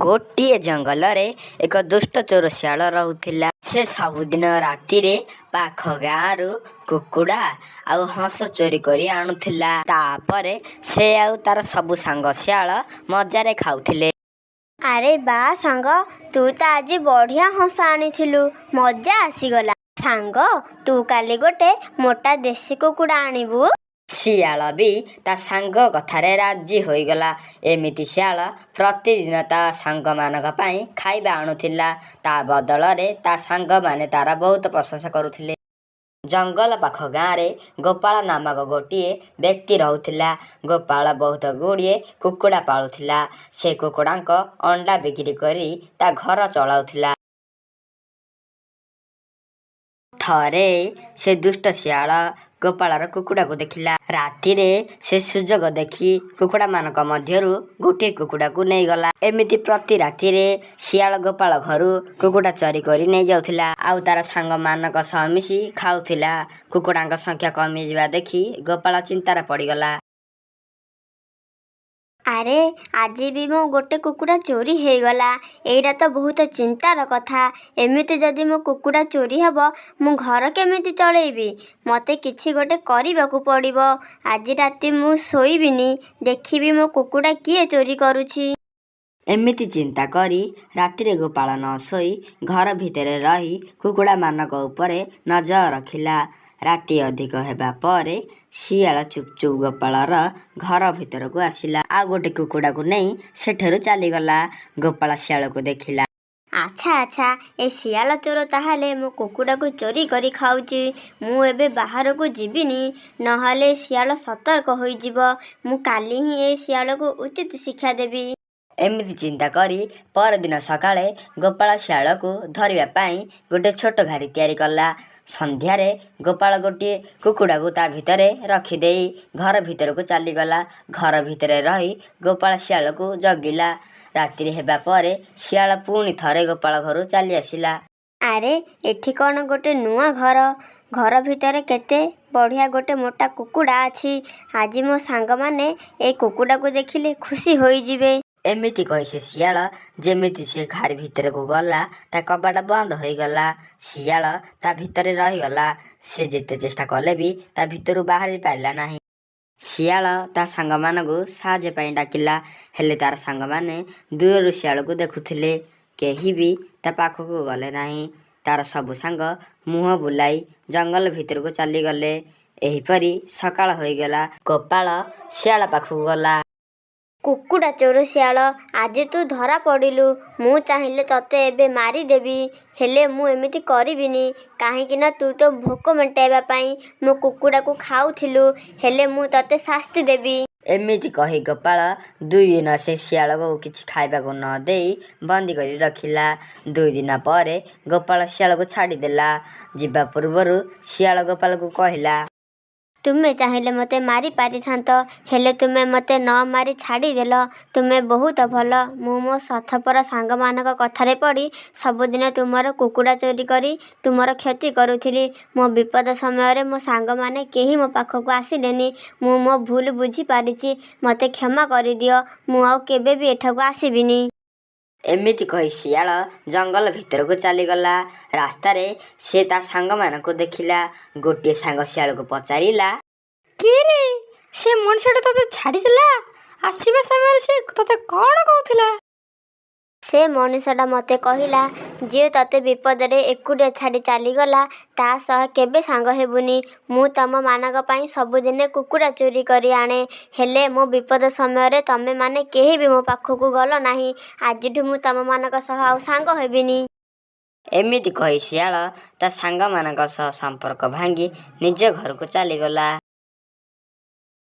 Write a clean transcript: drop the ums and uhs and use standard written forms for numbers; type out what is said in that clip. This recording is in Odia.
ଗୋଟିଏ ଜଙ୍ଗଲରେ ଏକ ଦୁଷ୍ଟ ଚୋର ଶିଆଳ ରହୁଥିଲା। ସେ ସବୁଦିନ ରାତିରେ ପାଖ ଗାଁରୁ କୁକୁଡ଼ା ଆଉ ହଂସ ଚୋରି କରି ଆଣୁଥିଲା। ତାପରେ ସେ ଆଉ ତାର ସବୁ ସାଙ୍ଗ ଶିଆଳ ମଜାରେ ଖାଉଥିଲେ। ଆରେ ବାଃ ସାଙ୍ଗ, ତୁ ତ ଆଜି ବଢ଼ିଆ ହଂସ ଆଣିଥିଲୁ, ମଜା ଆସିଗଲା। ସାଙ୍ଗ, ତୁ କାଲି ଗୋଟେ ମୋଟା ଦେଶୀ କୁକୁଡ଼ା ଆଣିବୁ। ଶିଆଳ ବି ତା ସାଙ୍ଗ କଥାରେ ରାଜି ହୋଇଗଲା। ଏମିତି ଶିଆଳ ପ୍ରତିଦିନ ତା ସାଙ୍ଗମାନଙ୍କ ପାଇଁ ଖାଇବା ଆଣୁଥିଲା। ତା ବଦଳରେ ତା ସାଙ୍ଗମାନେ ତାର ବହୁତ ପ୍ରଶଂସା କରୁଥିଲେ। ଜଙ୍ଗଲ ପାଖ ଗାଁରେ ଗୋପାଳ ନାମକ ଗୋଟିଏ ବ୍ୟକ୍ତି ରହୁଥିଲା। ଗୋପାଳ ବହୁତ ଗୁଡ଼ିଏ କୁକୁଡ଼ା ପାଳୁଥିଲା। ସେ କୁକୁଡ଼ାଙ୍କ ଅଣ୍ଡା ବିକ୍ରି କରି ତା ଘର ଚଳାଉଥିଲା। ଥରେ ସେ ଦୁଷ୍ଟ ଶିଆଳ ଗୋପାଳର କୁକୁଡ଼ାକୁ ଦେଖିଲା। ରାତିରେ ସେ ସୁଯୋଗ ଦେଖି କୁକୁଡ଼ାମାନଙ୍କ ମଧ୍ୟରୁ ଗୋଟିଏ କୁକୁଡ଼ାକୁ ନେଇଗଲା। ଏମିତି ପ୍ରତି ରାତିରେ ଶିଆଳ ଗୋପାଳ ଘରୁ କୁକୁଡ଼ା ଚୋରି କରି ନେଇଯାଉଥିଲା, ଆଉ ତାର ସାଙ୍ଗମାନଙ୍କ ସହ ମିଶି ଖାଉଥିଲା। କୁକୁଡ଼ାଙ୍କ ସଂଖ୍ୟା କମିଯିବା ଦେଖି ଗୋପାଳ ଚିନ୍ତାରେ ପଡ଼ିଗଲା। ଆରେ, ଆଜି ବି ମୋ ଗୋଟେ କୁକୁଡ଼ା ଚୋରି ହେଇଗଲା। ଏଇଟା ତ ବହୁତ ଚିନ୍ତାର କଥା। ଏମିତି ଯଦି ମୋ କୁକୁଡ଼ା ଚୋରି ହେବ, ମୁଁ ଘର କେମିତି ଚଳେଇବି? ମୋତେ କିଛି ଗୋଟେ କରିବାକୁ ପଡ଼ିବ। ଆଜି ରାତି ମୁଁ ଶୋଇବିନି, ଦେଖିବି ମୋ କୁକୁଡ଼ା କିଏ ଚୋରି କରୁଛି। ଏମିତି ଚିନ୍ତା କରି ରାତିରେ ଗୋପାଳ ନ ଶୋଇ ଘର ଭିତରେ ରହି କୁକୁଡ଼ାମାନଙ୍କ ଉପରେ ନଜର ରଖିଲା। ରାତି ଅଧିକ ହେବା ପରେ ଶିଆଳ ଚୁପ୍ ଚୁପ୍ ଗୋପାଳର ଘର ଭିତରକୁ ଆସିଲା, ଆଉ ଗୋଟେ କୁକୁଡ଼ାକୁ ନେଇ ସେଠାରୁ ଚାଲିଗଲା। ଗୋପାଳ ଶିଆଳକୁ ଦେଖିଲା। ଆଚ୍ଛା ଆଚ୍ଛା, ଏ ଶିଆଳ ଚୋର ତାହେଲେ ମୋ କୁକୁଡ଼ାକୁ ଚୋରି କରି ଖାଉଛି। ମୁଁ ଏବେ ବାହାରକୁ ଯିବିନି, ନହେଲେ ଏ ଶିଆଳ ସତର୍କ ହୋଇଯିବ। ମୁଁ କାଲି ହିଁ ଏ ଶିଆଳକୁ ଉଚିତ ଶିକ୍ଷା ଦେବି। ଏମିତି ଚିନ୍ତା କରି ପରଦିନ ସକାଳେ ଗୋପାଳ ଶିଆଳକୁ ଧରିବା ପାଇଁ ଗୋଟେ ଛୋଟ ଘାରି ତିଆରି କଲା। ସନ୍ଧ୍ୟାରେ ଗୋପାଳ ଗୋଟିଏ କୁକୁଡ଼ାକୁ ତା ଭିତରେ ରଖିଦେଇ ଘର ଭିତରକୁ ଚାଲିଗଲା। ଘର ଭିତରେ ରହି ଗୋପାଳ ଶିଆଳକୁ ଜଗିଲା। ରାତ୍ରି ହେବା ପରେ ଶିଆଳ ପୁଣି ଥରେ ଗୋପାଳ ଘରୁ ଚାଲି ଆସିଲା। ଆରେ, ଏଠି କ'ଣ ଗୋଟେ ନୂଆ ଘର? ଘର ଭିତରେ କେତେ ବଢ଼ିଆ ଗୋଟେ ମୋଟା କୁକୁଡ଼ା ଅଛି। ଆଜି ମୋ ସାଙ୍ଗମାନେ ଏଇ କୁକୁଡ଼ାକୁ ଦେଖିଲେ ଖୁସି ହୋଇଯିବେ। ଏମିତି କହି ସେ ଶିଆଳ ଯେମିତି ସେ ଘାରି ଭିତରକୁ ଗଲା, ତା କବାଟ ବନ୍ଦ ହୋଇଗଲା। ଶିଆଳ ତା ଭିତରେ ରହିଗଲା। ସେ ଯେତେ ଚେଷ୍ଟା କଲେ ବି ତା ଭିତରୁ ବାହାରି ପାରିଲା ନାହିଁ। ଶିଆଳ ତା ସାଙ୍ଗମାନଙ୍କୁ ସାହାଯ୍ୟ ପାଇଁ ଡାକିଲା। ହେଲେ ତାର ସାଙ୍ଗମାନେ ଦୂରରୁ ଶିଆଳକୁ ଦେଖୁଥିଲେ। କେହି ବି ତା ପାଖକୁ ଗଲେ ନାହିଁ। ତାର ସବୁ ସାଙ୍ଗ ମୁହଁ ବୁଲାଇ ଜଙ୍ଗଲ ଭିତରକୁ ଚାଲିଗଲେ। ଏହିପରି ସକାଳ ହୋଇଗଲା। ଗୋପାଳ ଶିଆଳ ପାଖକୁ ଗଲା। କୁକୁଡ଼ା ଚୋର ଶିଆଳ, ଆଜି ତୁ ଧରା ପଡ଼ିଲୁ। ମୁଁ ଚାହିଁଲେ ତତେ ଏବେ ମାରିଦେବି, ହେଲେ ମୁଁ ଏମିତି କରିବିନି, କାହିଁକିନା ତୁ ତୋ ଭୋକ ମେଣ୍ଟାଇବା ପାଇଁ ମୋ କୁକୁଡ଼ାକୁ ଖାଉଥିଲୁ। ହେଲେ ମୁଁ ତତେ ଶାସ୍ତି ଦେବି। ଏମିତି କହି ଗୋପାଳ 2 ଦିନ ସେ ଶିଆଳକୁ କିଛି ଖାଇବାକୁ ନ ଦେଇ ବନ୍ଦୀ କରି ରଖିଲା। 2 ଦିନ ପରେ ଗୋପାଳ ଶିଆଳକୁ ଛାଡ଼ିଦେଲା। ଯିବା ପୂର୍ବରୁ ଶିଆଳ ଗୋପାଳକୁ କହିଲା, ତୁମେ ଚାହିଁଲେ ମୋତେ ମାରି ପାରିଥାନ୍ତ, ହେଲେ ତୁମେ ମୋତେ ନ ମାରି ଛାଡ଼ିଦେଲ। ତୁମେ ବହୁତ ଭଲ। ମୁଁ ମୋ ସ୍ୱାର୍ଥପର ସାଙ୍ଗମାନଙ୍କ କଥାରେ ପଡ଼ି ସବୁଦିନ ତୁମର କୁକୁଡ଼ା ଚୋରି କରି ତୁମର କ୍ଷତି କରୁଥିଲି। ମୋ ବିପଦ ସମୟରେ ମୋ ସାଙ୍ଗମାନେ କେହି ମୋ ପାଖକୁ ଆସିଲେନି। ମୁଁ ମୋ ଭୁଲ ବୁଝିପାରିଛି। ମୋତେ କ୍ଷମା କରିଦିଅ। ମୁଁ ଆଉ କେବେ ବି ଏଠାକୁ ଆସିବିନି। ଏମିତି କହି ଶିଆଳ ଜଙ୍ଗଲ ଭିତରକୁ ଚାଲିଗଲା। ରାସ୍ତାରେ ସେ ତା ସାଙ୍ଗମାନଙ୍କୁ ଦେଖିଲା। ଗୋଟିଏ ସାଙ୍ଗ ଶିଆଳକୁ ପଚାରିଲା, କିଏ ରେ ସେ ମଣିଷଟା ତୋତେ ଛାଡ଼ିଦେଲା? ଆସିବା ସମୟରେ ସେ ତୋତେ କ'ଣ କହୁଥିଲା? ସେ ମଣିଷଟା ମୋତେ କହିଲା, ଯିଏ ତତେ ବିପଦରେ ଏକୁଟିଆ ଛାଡ଼ି ଚାଲିଗଲା, ତା ସହ କେବେ ସାଙ୍ଗ ହେବୁନି। ମୁଁ ତମମାନଙ୍କ ପାଇଁ ସବୁଦିନେ କୁକୁଡ଼ା ଚୋରି କରି ଆଣେ, ହେଲେ ମୋ ବିପଦ ସମୟରେ ତମେମାନେ କେହି ବି ମୋ ପାଖକୁ ଗଲ ନାହିଁ। ଆଜିଠୁ ମୁଁ ତମମାନଙ୍କ ସହ ଆଉ ସାଙ୍ଗ ହେବିନି। ଏମିତି କହି ଶିଆଳ ତା ସାଙ୍ଗମାନଙ୍କ ସହ ସମ୍ପର୍କ ଭାଙ୍ଗି ନିଜ ଘରକୁ ଚାଲିଗଲା।